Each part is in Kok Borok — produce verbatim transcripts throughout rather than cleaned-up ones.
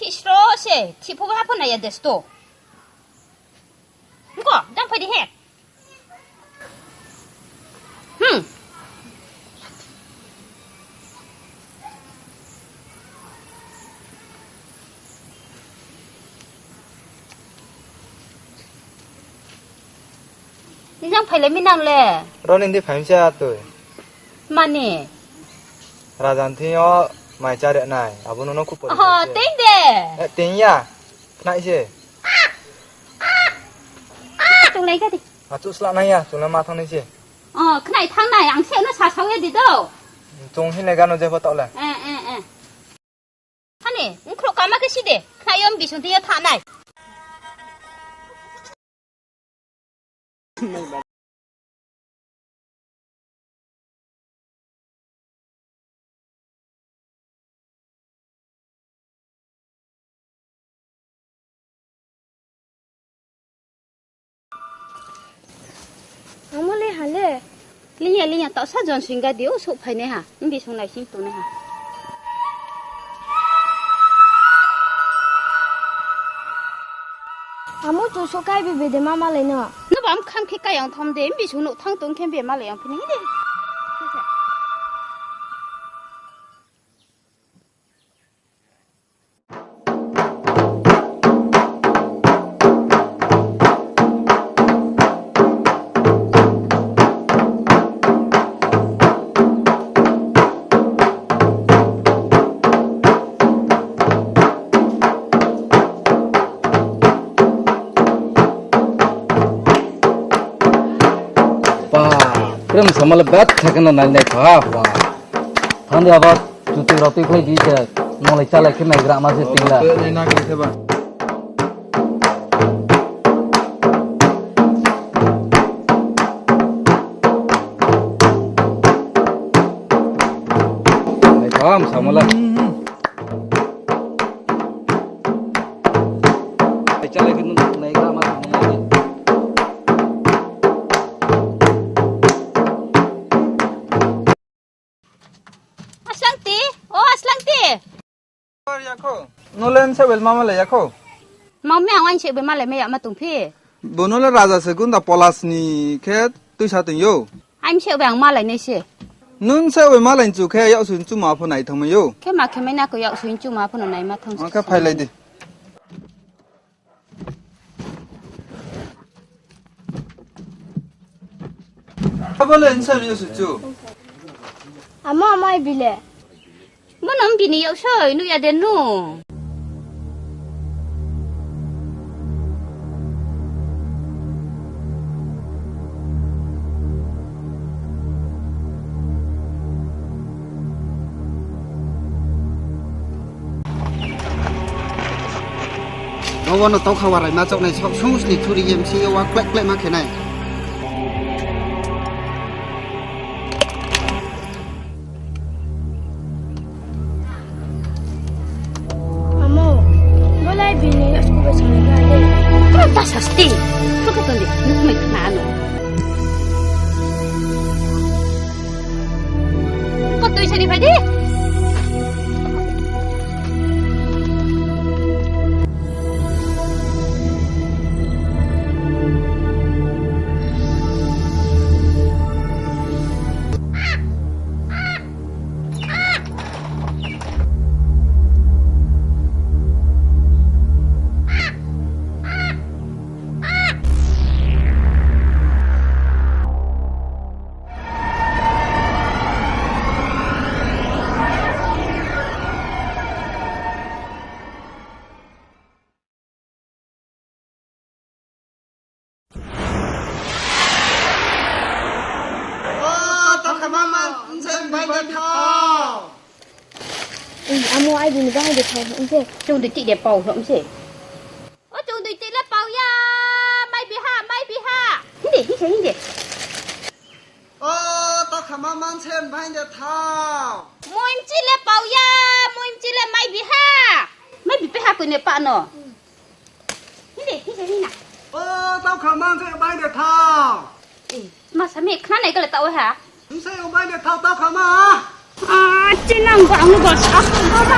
Isro se, thiphuga haphunaya desto. Nko, jang phai di he. Hmm. Nijang phailai mi nang le. Roni di phaimsa twi. Mani. Rajan thing o mai chare nai. Abo nono kupo. Oh, ting de. Eh, ting ya. Khnai se. Chung lai ka di. Achu sla nai ya, chung ma thang nai se. Oh, khnai thang nai, ang se no sa sa di do. Chung hin le gano je photo le. Eh, eh, eh. Hani, ungkhro kama khe side, khnai yom bisung tiya thanai. Amo le hale. Linya, linya, toksa jon swing gadi, o sok phainai ha. Wng bisung naising tongnai ha. Amo chwng sok kai bebede ma malai no. No bam kham khe kai ang thom de, wng bisung nuk thang tong khe be malai ang phini de. Ba, krem samale bet thakna nai nai kha, ba. Thandi abo chuti roti khlai di se, nolai chalai khe naigra ma se tingla. Nai tham samala. Chalai khe naigra ma se tingla. Aslangti, o Aslangti. Yakho. Nole nse wel mama le yakho. Mami ang wain se be male me ya ma tong phi. Bono le raja se gunda polas ni khe tuisa tong yo. Aim se be ang malai nei se. Nun se be malai chu khe yak sun chu ma pho nai thang ma yo. Khe ma khe mai na ko yak sun chu ma pho nai ma thang. Ma khe phai lai di. Abo le nsa ni su chu. Amo, amo ai bile. Bono bini yak soi, nuya de nu. Nogo no tokha warai ma choknai sok sungsni thuri M C A wa klek klek ma khenai. Amo, bolai bini school bai sanai kha le. Kau ta sasti. Kau kau tadi, nuk mai khna anu. Kau tu isani phai di. Amo ai bini bahai de thai hwnse. Chwng de twi de pau hwnse. O chwng de twi le pau ya, mai biha, mai biha. Hindi, hindi, hindi. O, tokha ma manse bai de thao. Moim chile pau ya, moim chile mai biha. Mai bi peha kune pa no. Hindi, hindi, hindi na. O, tokha manse bai de thao. Eh, masa me khna nai kale tao ha. Manse bai de thao tokha ma. Ah, chinang ba ang ba. Ah, ba ba.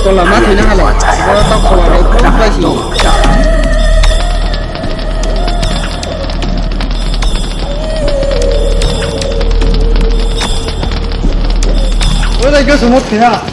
Tola ma thwina hale, bo tok khola rok kung pai si. Oi, dai, gosong mo thwina.